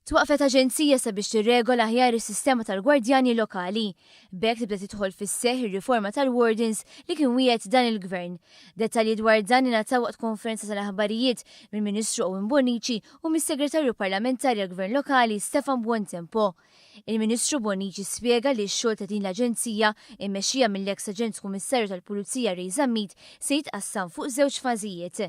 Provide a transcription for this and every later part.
Twaqqfet aġenzija sabiex tirregola aħjar is-sistema tal-gwardjani lokali. B'hekk tibda tidħol fis-seħħ ir-riforma tal-wardens li kien wiegħed dan il-Gvern. Dettalji dwar dan ingħataw waqt konferenza tal-aħbarijiet mill-Ministru Owen Bonnici u mis-Segretarju Parlamentari għall-Gvern Lokali Stefan Buontempo. Il-Ministru Bonnici spjega li x-xogħol ta' din l-aġenzija, immexxija mill-eks Aġent Kummissarju tal-Pulizija Ray Zammit, se jitqassam fuq żewġ fażijiet.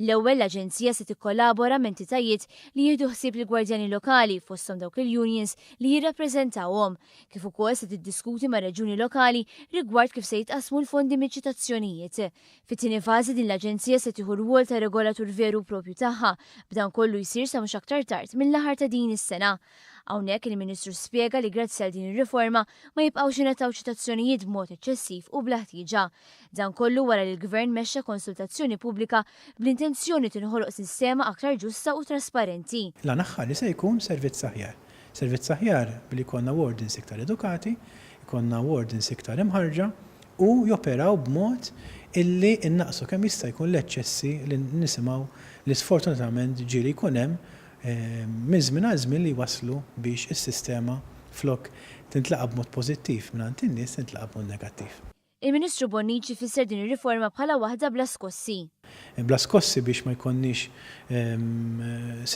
L-ewwel, l-Aġenzija se tikkollabora m'entitajiet li jieħdu ħsieb lill-gwardjani lokali fosthom dawk il-unions li jirrappreżentawhom, kif ukoll se tiddiskuti mar-reġjuni lokali rigward kif se jitqassmu l-fondi miċ-ċitazzjonijiet. Fit-tieni fażi din l-Aġenzija se tieħu r-rwol ta' regolatur veru u proprju tagħha, b'dan kollu jsir sa mhux aktar tard mill-aħħar ta' din is-sena. Hawnhekk il-Ministru spjega li grazzi għal din ir-riforma ma jibqgħux jingħataw ċitazzjonijiet b'mod eċċessiv u bla ħtieġa. Dan kollu wara li l-Gvern mexxa konsultazzjoni pubblika bl-intenzjoni tinħoloq sistema aktar ġusta u trasparenti. L-għan aħħari se jkun servizz aħjar. Servizz aħjar billi jkollna wardens iktar edukati, ikollna wardens iktar imħarrġa u joperaw b'mod illi nnaqqsu kemm jista' jkun l-eċċessi li nisimgħu li sfortunatament ġieli jkun hemm minn żmien għal żmien li jwasslu biex is-sistema flok tintlaqa' b'mod pożittiv mingħand in-nies tintlaqa' b'mod negattiv. Il-Ministru Bonnici fisser din ir-riforma bħala waħda bla skossi. Bla skossi biex ma jkollniex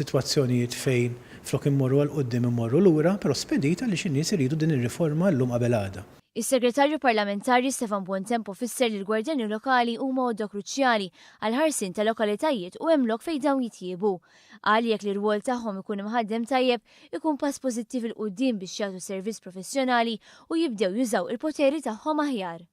sitwazzjonijiet fejn flok immorru għal quddiem immorru lura, però spedita għaliex in-nies iridu din ir-riforma llum qabel għada. Is-Segretarju Parlamentari Stefan Buontempo fisser li l-gwardjani lokali huma għodda kruċjali għall-ħarsien ta' lokalitajiet u hemm lok fejn dawn jitjiebu. Qal li jekk l-irwol tagħhom ikun imħaddem tajjeb, ikun pass pożittiv 'il quddiem biex jagħtu servizz professjonali u jibdew jużaw il-poteri tagħhom aħjar.